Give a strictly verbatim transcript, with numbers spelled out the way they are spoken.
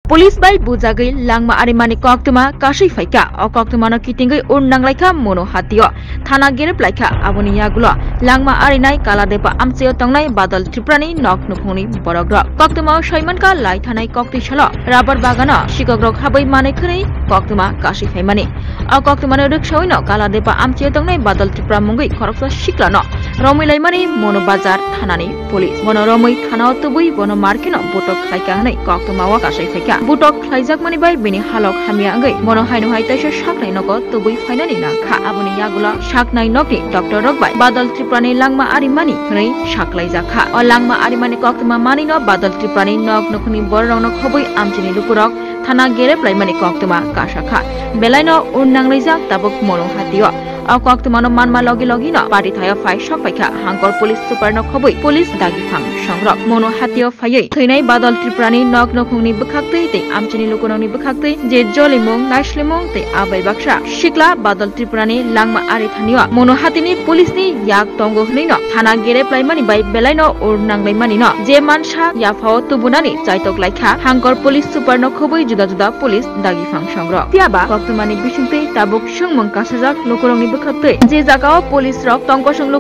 Police bai bujagwi langma arimani koktwma kasui phaikha. O koktwmano kitingwi ur nanglaikha Mono Hatio. Thana gerep laikha. Aboni yagulo langma arinai Kaladepa amchaio tongnai Badal Tripurani nok nukhungni borokrok. Koktwmao saimankha lai thanai koktwi salo rubber bagano sikokrok habwi manwi khwnwi koktwma kasui phaimani. O koktwmano rwksawino Kaladepa amchaio tongnai Badal Tripura mungwi khoroksa siklano romwi laimani Mono Bazar thanani police. Bono romwi thanao tubui bono markino botok khlaikha hwnwi koktwmao kasui phaikha. Botok khlaijakmani bai bini halok hamya wngwi bono haino hai teisa saknai nogo tubui phainani nangkha. Aboni yagulo saknai nokni doctor rok bai Badal Tripurani langma arimani hwnwi saklaijakha. O langma arimani koktwma manwino Badal Tripurani nok nukhungni bororokno khobwi amchaini lukurok thana gerep laimani koktwma kasakha. Belaino ur nanglaijak tabuk Mono Hatio. O koktwmano manma logi logino party thaio phai sok paikha Hangkor police superno khobwi police dagiphang songrok. Mono Hatio phaiwi thwinai Badal Tripurani nok nukhungni bwkhaktwi tei amchaini lukurokni bwkhaktwi je jolimung, naislimung tei abai baksa sikla Badal Tripurani langma ari thanio Mono Hatini policeni yak tongo hwnwino thana gerep laimani bai belaino ur nanglaimanino je mansa yaphao tubunani chaitok laikha Hangkor police superno khobwi juda juda police dagiphang songrok. Phiyaba koktwmani bisingtwi tabuk swngmung kasajak lukurokni bwkhaktwi je jagao policerok tongkosong